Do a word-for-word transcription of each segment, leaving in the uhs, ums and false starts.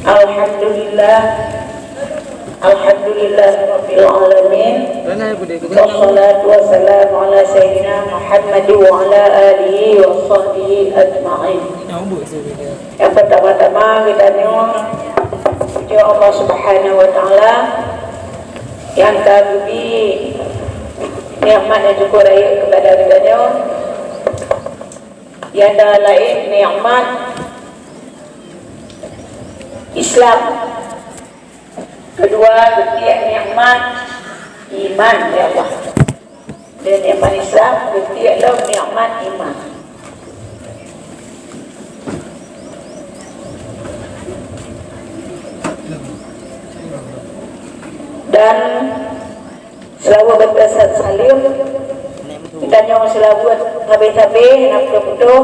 Alhamdulillah. Alhamdulillah Rabbil Alamin. Wassalatu wassalamu ala Sayyidina Muhammad wa ala alihi wa sahbihi ajma'in. Yang pertama-tama kita nyoe puja Allah Subhanahu wa Taala yang ka geubri nikmat yang cukup rayeuk kepada kita nyoe. Di antara lain nikmat Islam. Kedua, geutiek nikmat iman, ya Allah. Dan nikmat Islam, geutiek lom nikmat iman. Dan seulaweuet beusalam, geutanyoe seulaweuet habéh-habéh na putôh-putôh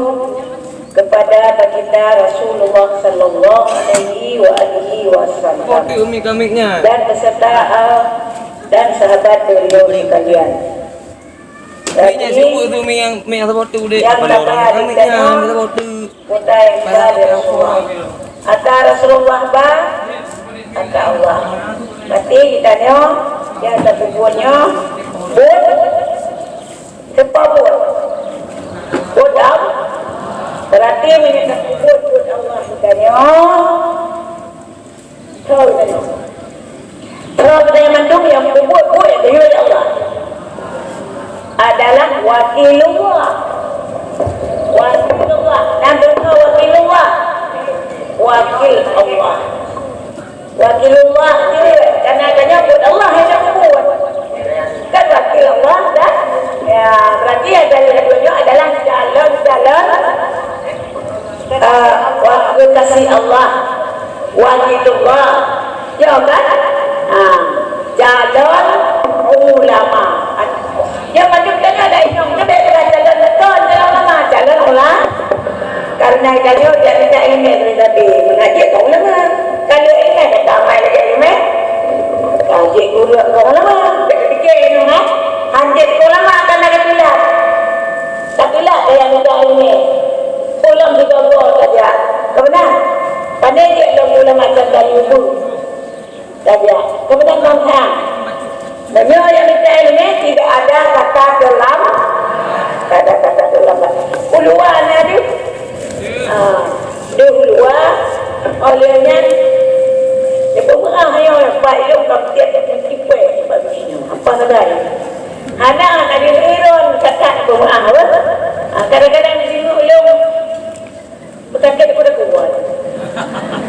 kepada Baginda Rasulullah sallallahu alaihi wa alihi wasallam. Foto umi kami nyan. Dan beserta, eh, dan sahabat beliau sekalian. Umi nyan sibuk tu, umi yang, umi yang foto dek. Yang kata kami nyan, kita foto. Kota yang besar di Rasulullah. Ata Rasulullah ba, ata Allah. Berarti kita nyoe, yang terkubur nyoe, buet, siapa buet? Buet Allah. Berarti meunyoe terkubur buet Allah kita nyoe, Soe geutanyoe? Soe geutanyoe mandum nyang peubuet buet geuyue lé Allah adalah wakilullah. Wakilullah. Nyang geutanyoe wakilullah. Wakil Allah. Wakilullah jeuet. Karena geutanyoe buet Allah nyang peubuet. Kan wakil Allah dah. Ya, berarti yang dari dua nyoe adalah calon-calon, eh, wakil kasih Allah. Wajibullah. Ya kan? Ha, calon ulama. Ya, macam tadi ada inong, dia biasa calon betul, calon ulama, calon ulama. Karena itu dia tidak ilmu dari Nabi, mengaji ke ulama. Kalau ilmu, tak ramai lagi ilmu. Kaji guru ke ulama, dia fikir ilmu, ha? Hanjit ke ulama, kan ada kilat. Tak kilat, dia yang tidak ilmu. Pulang juga gol saja. Kebenar? Pandai dia dong ulama dan dari ibu. Saja. Kemudian bangsa. Meunyoe nyang mita ilmu tidak ada kata terlam-, tak ada kata terlambat. Ulua na di. Ah, di ulua, oleh nyan, dia pemeurah nyoe, Pak Ilung ka tiep tipe bagi nyoe. Apa nadai? Hana, na di ron kata pemeurah, apa? Ah, kadang-kadang di sini ulung Beusakét kuda kuat.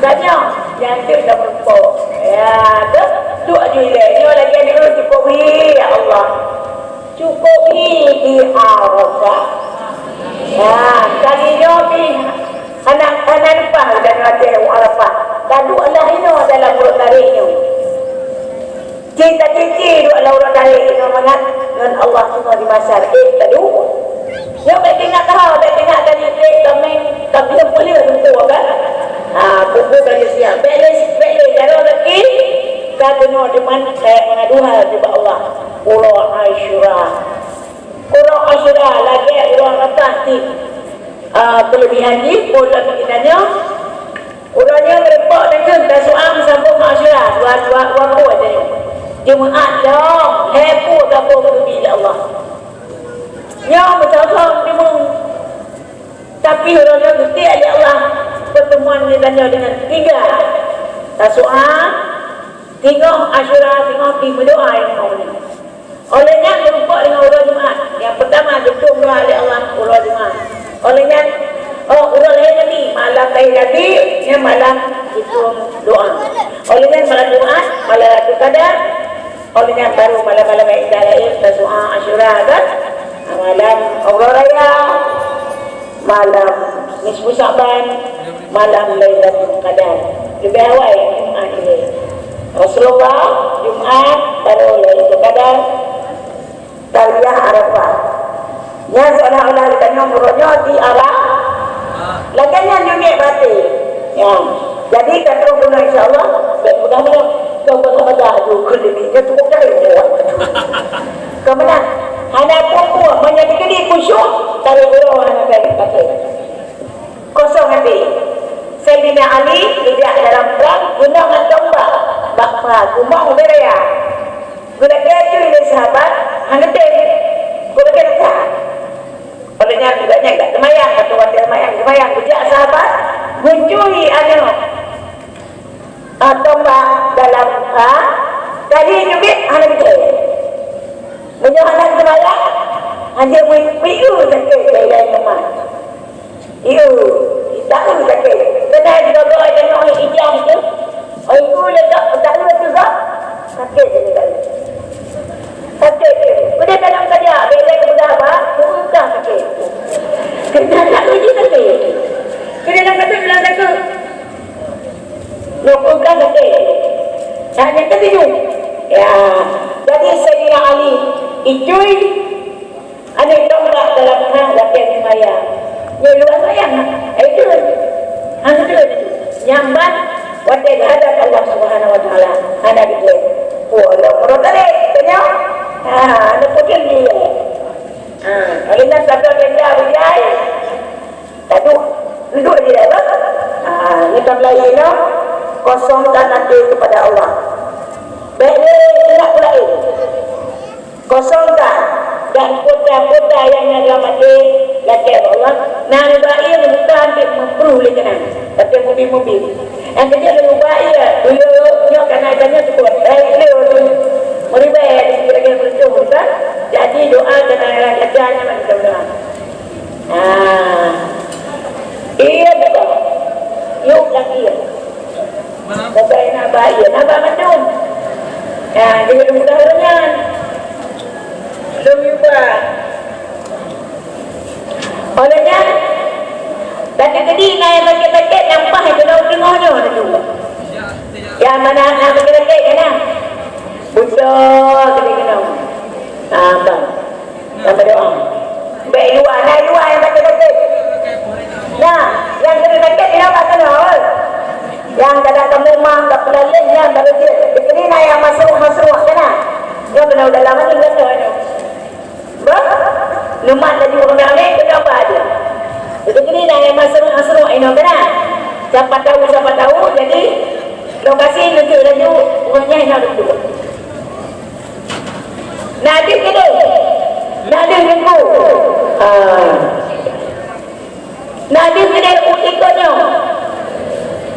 Tanyoe, nyan teuk dah meureumpok. Ya, tu, tu aju ilée. Nyoe lagée nyoe cukup hi, ya Allah. Cukup hi di Arafah. Ya, kali nyoe pi, hana, hana leupah dan watée u Arafah. Lalu Allah inoe dalam ureuëng laén nyoe. Cit-cit duek lam uroe tarék inoe mangat ngon Allah singoh di Mahsyar. Eh, tadu. Nyoe bèk teuingat keuhai, bèk teuingat tadi trép kaméng, ka bileueng peuleueh teungku kan. Ha, buku ka jisiap. Bèk lé, bèk lé jaroe gaki ka keunoe diman kayèe meuaduha nibak Allah. Uroe Asyura. Uroe Asyura lagèe uroe Arafah cit. Ah, keulebihan jih, peue lom geutanyoe, uroe nyoe meureumpok deungon Tasu'a meusambông ngon Asyura, dua, dua, dua buet tanyoe. Jumaat lom, lhèe buet gabông geubi lé Allah. Nyoe meucosong deungon. Tapi uroe nyoe geutiek lé Allah pertemuan geutanyoe deungon tiga. Tasu'a, singoh Asyura, singoh pih meudoa nyang nyoe. Óh lheueh nyan meurumpok deungon uroe Jumat. Nyang peurtama geutueng doa lé Allah uroe Jumat. Óh lheueh nyan, oh, uroe lahé Nabi, malam lahé Nabi, nyan malam geutueng doa. Óh lheueh nyan malam Jumat, malam Lailatul Qadar. Óh lheueh nyan baru malam-malam nyang indah laén, Tasu'a, Asyura kan. Malam Uroe Raya. Malam nisfu Sya'ban, malam Lailatul Qadar. Leubeh awai Jumat ilée. Rasulullah, Jumat, baru Lailatul Qadar, Tarwiyah Arafah. Nyan seolah-olah geutanyoe meureunoe di Arafah. Lagèe nyan jeumiet baté. Ya. Jadi, ka troh bunoe, insya Allah, bèk mudah-mudah. Keu masa-masa, aduh, keu limi, nyan cukup jai. Keu meunan, hana peue-peue, meunyo dikeudi khusyuk, tarék uroe hana tarék baté. Kosong até. Saidina Ali geujak dalam prang, geunong ngon tombak bak pha, geumong bak raya. Geulakée teuh lé sahabat, hana tem. Geulakée that. Padahai nyan, nyan ka seumayang, ka watée seumayang, seumayang. Geujak sahabat, geucui aneuk, ah, tombak dalam pha, ka jiteubiet, hana geutém. Meunyoe hana seumayang, hanjeuet meupiu sakét lé ilée nyoe. Iyo, tahu sakét. Keunan jigoe-goe tengok ijang tu. Oh, itu lé kak, tak lu tu kak. Sakét je ni kak. Sakét je. Udah dalam saja, beda kemudah apa? Bukan sakét. Kena tak uji sakét. Kena dalam satu, dalam satu. Bukan sakét. Hanya ketujuh. Ya. Jadi Sayyidina Ali, icui, aneuk tombak dalam prang watée seumayang. Nyoe luwa seumayang, hai deuh. Hana deuh. Nyang ban watée geuhadap Allah Subhanahu Wa Taala, hana deuh. Pulo peuruet tadi, tanya. Ha, hana putih dia. Ha, kalau nak sabda benda bujai. Taduek, duek di dalam. Ha, nyoe tabeulai inoe, kosongkan até kepada Allah. Bék lé ingat peulaén. Kosongkan dan kota-kota nyang na dalam até lakée bak Allah, na neuba ié bukan untuk meupreh lé keunan, tapi mubi-mubi. Nyang keujeuet neuba ié, dulu nyoe kana ganya cukup. Baik, dulu tu. Meuribée, kira-kira meureutôh bukan? Jadi doa kana ganya macam doa. Ah. Iya betul. Yuk lagi. Bukan nak baik, nak baik mandum. Nah, jadi mudah orang nyan. Belum juga. Oleh nyan, tapi tadi nak yang sakit-sakit nampak itu daun tengah nyoh tu. Yang mana nak sakit-sakit kan? Betul, kena kena. Ah, bang. Nyang berdoa. Bék luwa, na luwa nyang sakét-sakét. Nah, nyang sakét-sakét di luwa sana, oi. Nyang kadang kamoe mang, ka peulaleh nyan baru jeuet. Dikini na nyang masuk-masuk kana. Nyoe kena udah lama ni kata nyoe. Bah? Lumat laju ramé-ramé kena apa aja. Dikini na nyang masuk-masuk inoe kana. Siapa tahu, siapa tahu, jadi lokasi nanti laju, pokoknya inoe dulu. Na deuh keudeh. Na deuh deungon. Ha. Na deuh keudeh u ikot nyoe.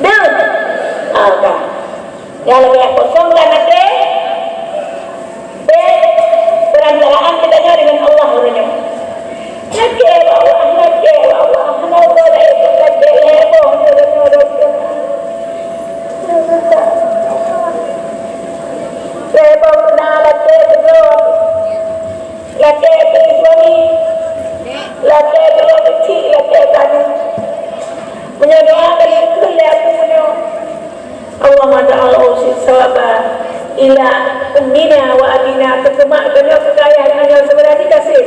Deuh. Ha, ka. Nyang lagée kosong ka maté. Bék peurasaan geutanyoe deungon Allah uroe nyoe. Lakée bak Allah, lakée bak Allah. Hana uroe laén lakée lhée boh nyoe deungon dosa. Lhée boh na lakée keudroe, lakée keu suami, lakée keu lôn keuchik, lakée keu aneuk. Meunyoe doa ka jikheun lé Abu nyoe, Allahumma ja'alhu sawaba ila ummina wa abina, keu mak geutanyoe, keu ayah geutanyoe, sebenarnya kasih.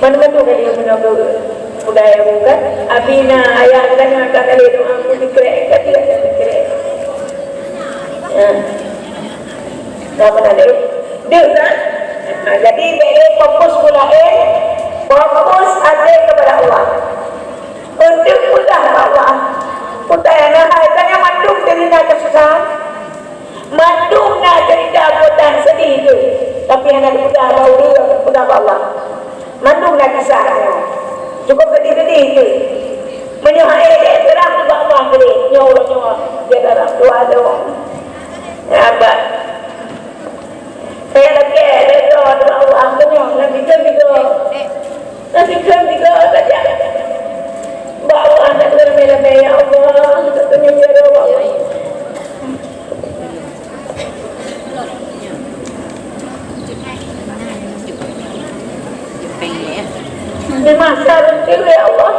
Mana betul kan dia guna peugah ya bukan? Abina, ayah geutanyoe akan kali doa aku dikrek, kan tidak dikrek. Ya. Nama tadi? Deuh kan? Ha, jadi, jadi fokus pula eh, fokus hati kepada Allah. Untuk peugah bak Allah. Peugah nyang na hai, tanyoe mandum teurimong keususaan. Mandum na cerita buet dan sedih tu. Tapi hana dipeugah bak ureueng, peugah bak Allah. Mandum na kisah nyoe. Cukup sedih-sedih tu. Meunyoe hai dek seurah bak Allah keudeh, nyoe ureueng nyoe, dia dalam dua dong. Ya, bak. Saya lagèe, lagèe doa Allah, meunyoe, nabi kan tiga. Nabi kan tiga saja. Bak Allah, nak ramai-ramai, ya Allah, kita tanya, ya Allah. Di masa itu, ya Allah.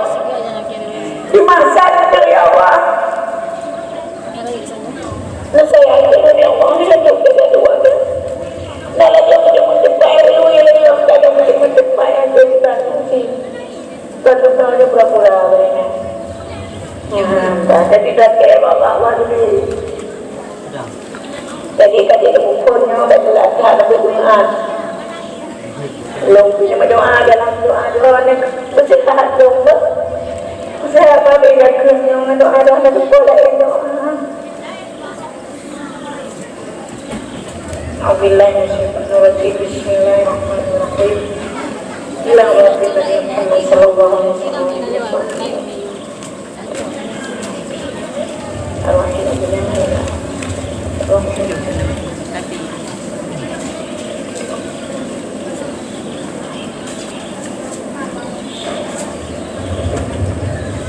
Di masa itu, ya Allah. Nah, saya yakin, ya Allah, ini untuk kita dua. Nah, lagi yang macam-macam, Pak, ya, ya, ya, ya, lagi yang macam-macam, Pak, ya, ya, ya, ya. Bukan tentang dia pura-pura, ya. Ya, jadi dah kayak bapak, Allah dulu. Jadi, kan dia pukul, ya, dah jelas, dah, dah berdoa. Lôn pih meudoa dalam doa droeneuh, peuseulamat lôn beuh. Sahabat, beda keuh nyang ngon doa dah, ada pula laén doa. A'udzubillahi minasyaitonirrajim. Bismillahirrahmanirrahim. Ila Muhammad sallallahu alaihi wasallam.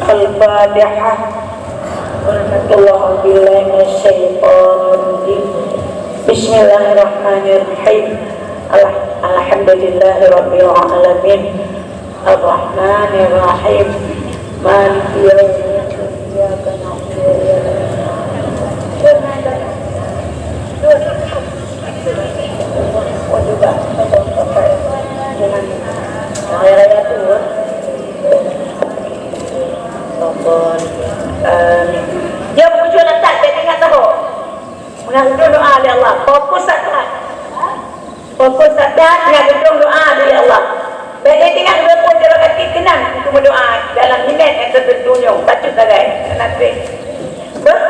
Al-Fatihah. A'udzubillahi minasyaitonirrajim. Bismillahirrahmanirrahim. Al-, alhamdulillahirabbil alamin. Ar-Rahmanir Rahim. Maliki yaumiddin. Iyyaka na'budu wa iyyaka nasta'in. Amin. Dia muncul letak, jadi ingat tahu. Mengandung doa oleh Allah. Fokus saat. Fokus saat, nak gedong doa dari Allah. Bèk lé tinggai dua ploh jaroe kaki keunan untuk meudoa dalam minèt nyang teuteuntu nyoe. Bacut sagai. Keunan trép. Beuh.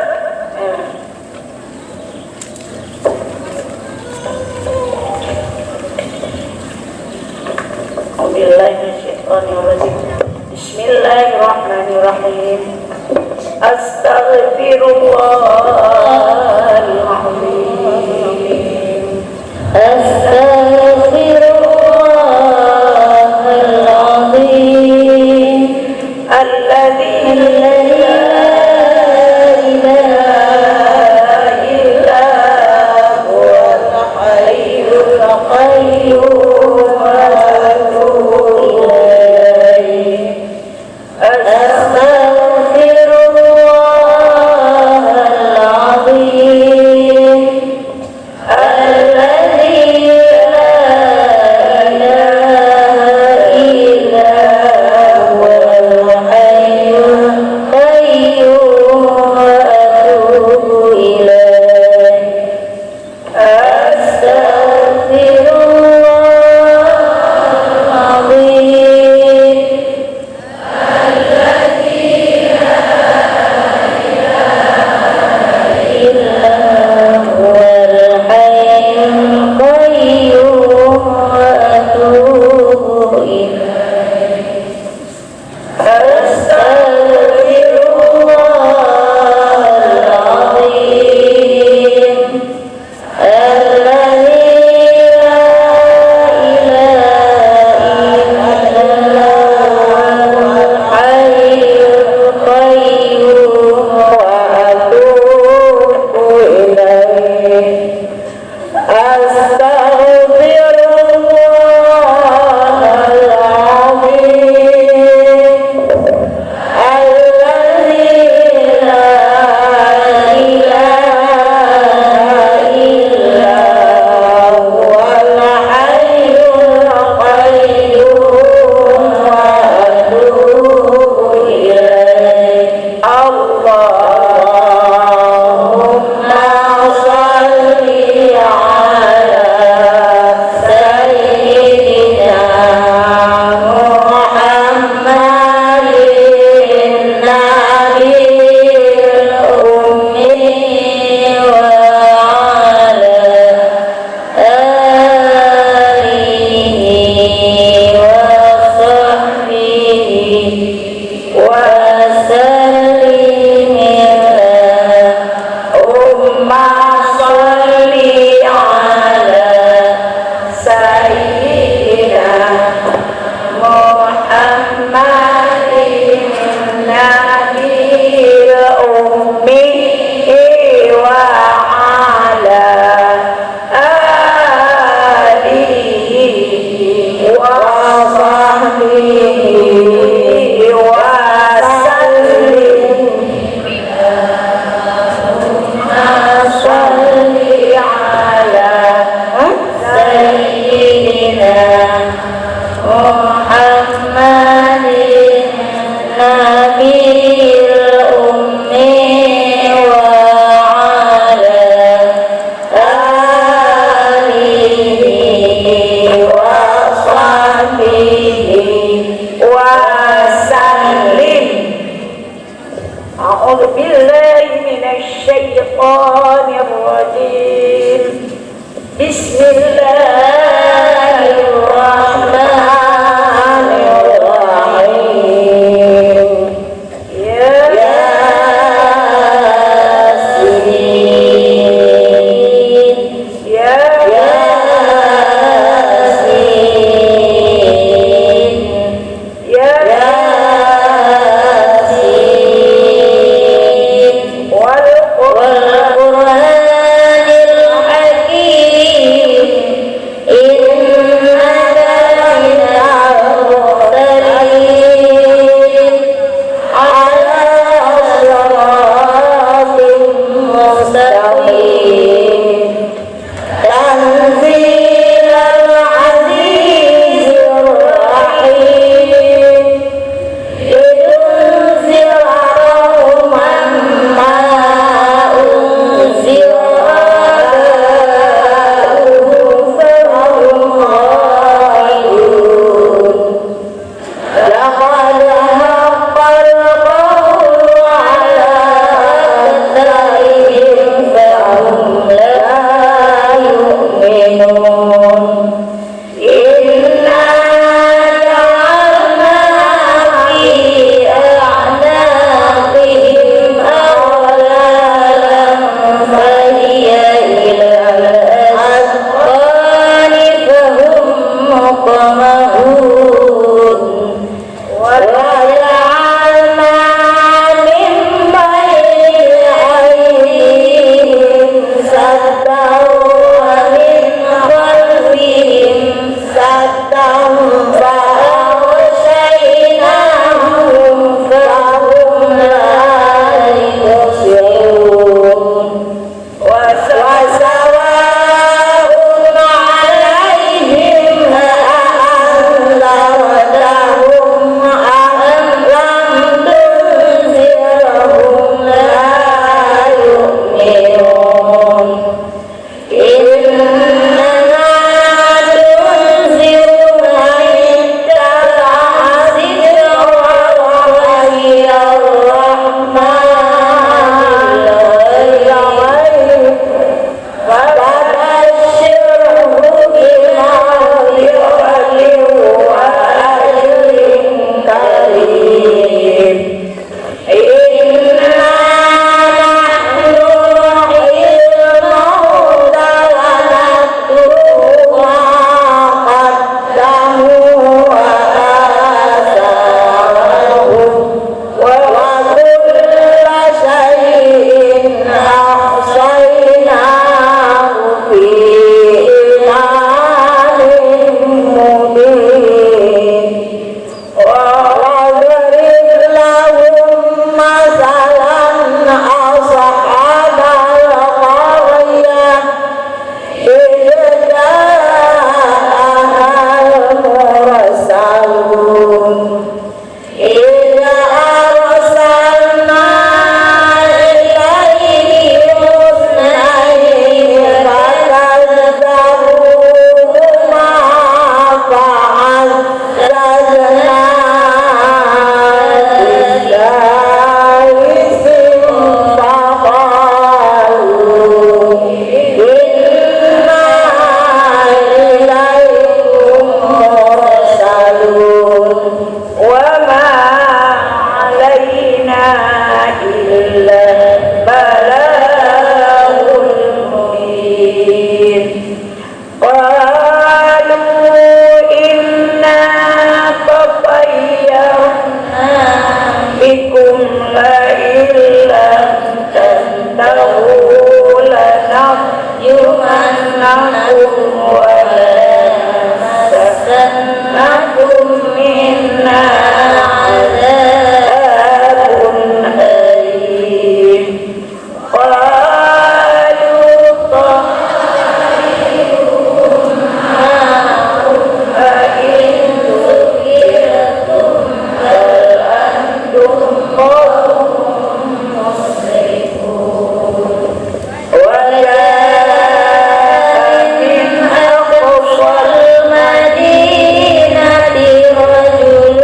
A'udzubillahi minasyaitonirrajim. Bismillahirrahmanirrahim. Astaghfirullahal azim. Astaghfirullahal azim. Alladzi la ilaha illa huwal hayyul qayyum. Wa atubu ilaih. Astaghfirullahal الشيطان الرجيم. بسم الله الرحمن الرحيم. يا ياسين. يا ياسين. يا ياسين. والقرآن الحكيم. إنك لمن المرسلين. على صراط مستقيم. تنزيل العزيز الرحيم. لتنذر قوما ما أنذر آباؤهم فهم غافلون. لقد حق القول على أكثرهم فهم لا يؤمنون. إنا جعلنا في أعناقهم أغلالا فهي إلى الأذقان فهم مقمحون. وجعلنا من بين أيديهم سدا ومن خلفهم سدا فأغشيناهم فهم لا يبصرون. وسواء عليهم أأنذرتهم أم لم تنذرهم لا يؤمنون. إنما تنذر من اتبع الذكر وخشي الرحمن بالغيب فبشره بمغفرة وأجر كريم. إنا نحن نحيي الموتى ونكتب ما قدموا وآثارهم وكل شيء أحصيناه في إمام مبين. واضرب لهم مثلا أصحاب القرية إذ جاءها المرسلون. إذ أرسلنا إليهم اثنين فكذبوهما فعززنا بثالث فقالوا إنا إليكم مرسلون. وما علينا إلا البلاغ المبين. قالوا إنا تطيرنا بكم لئن لم تنتهوا لنرجمنكم وليمسنكم منا عذاب أليم. قالوا طائركم معكم أئن ذكرتم بل أنتم قوم مسرفون. وجاء من أقصى المدينة رجل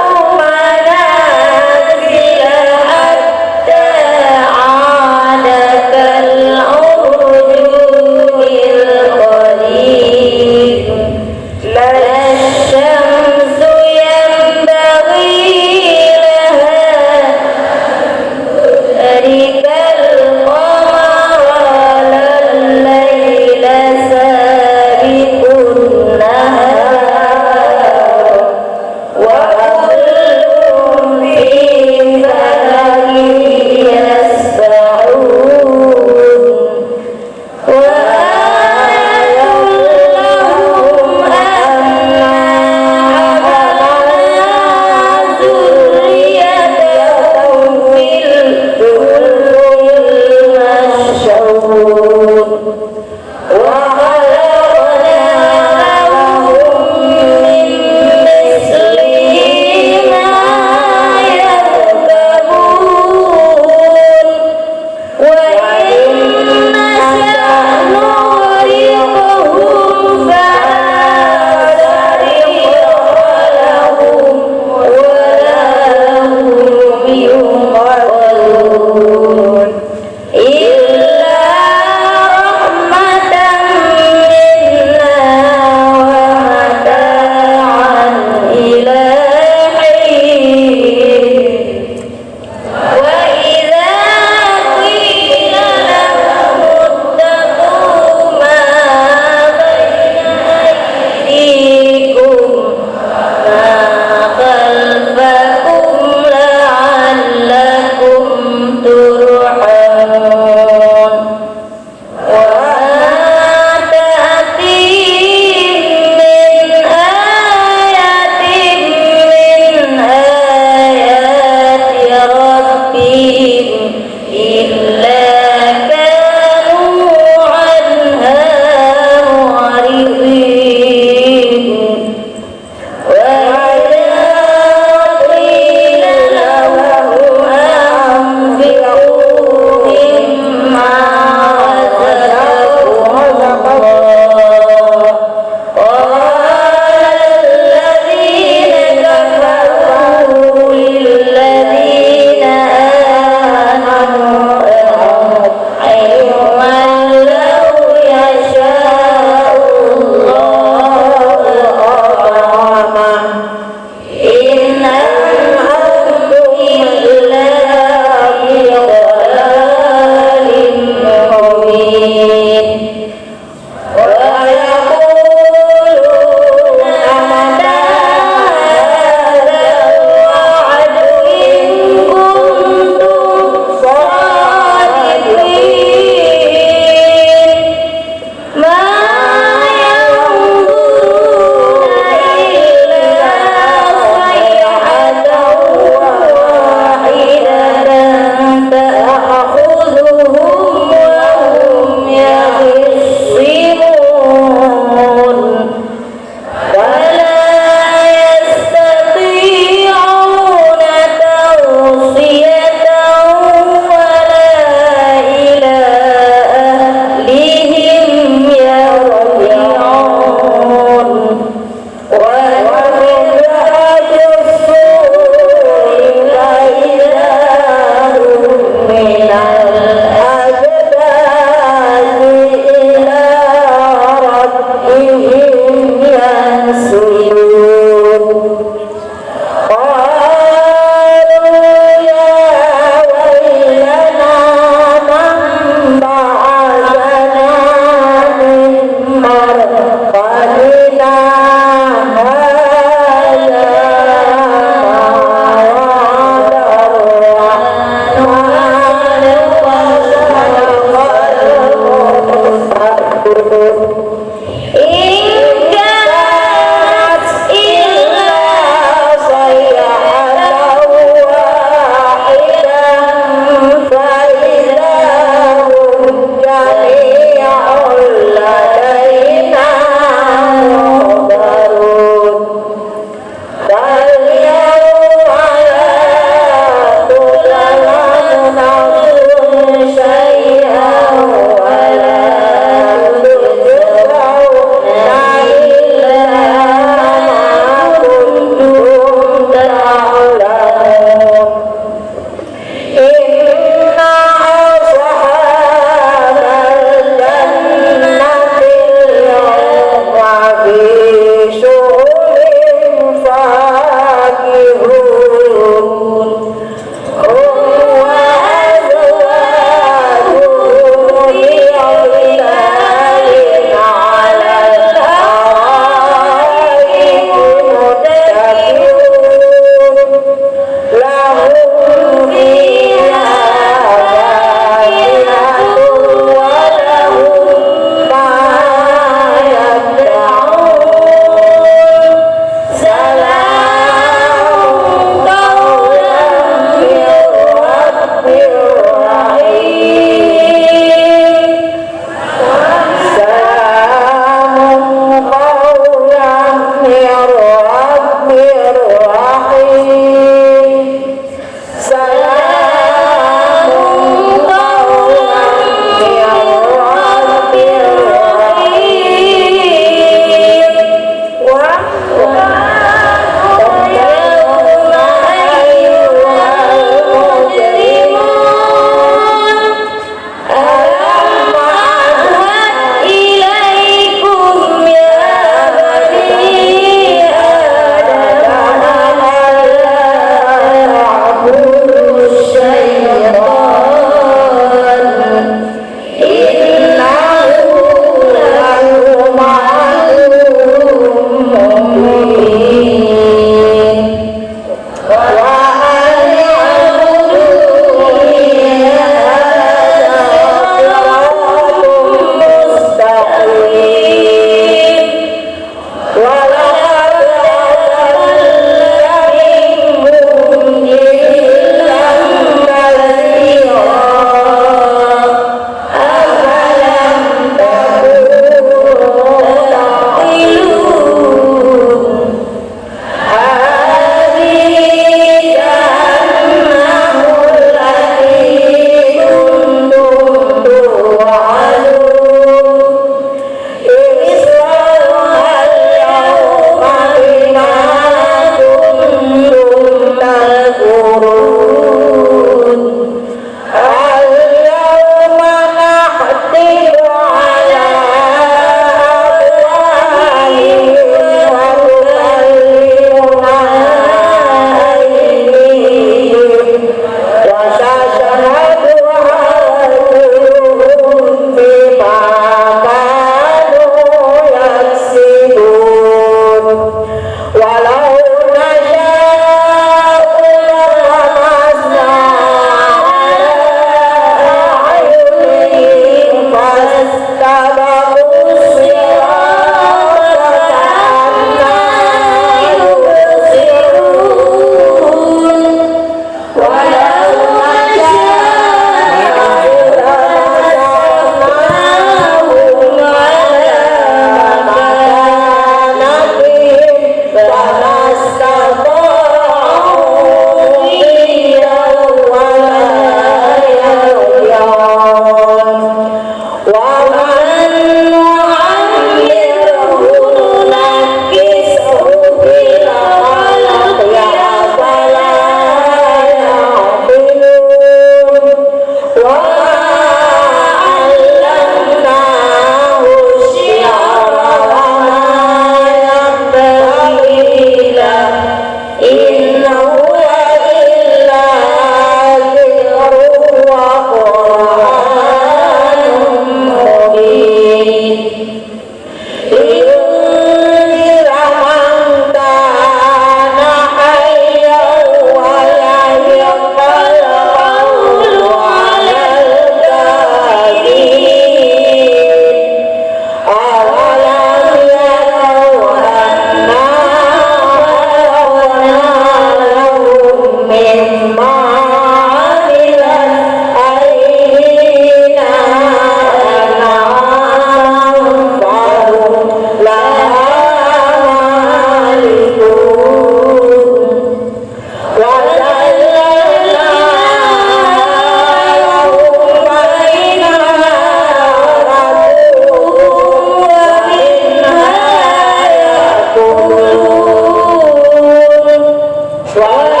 Suara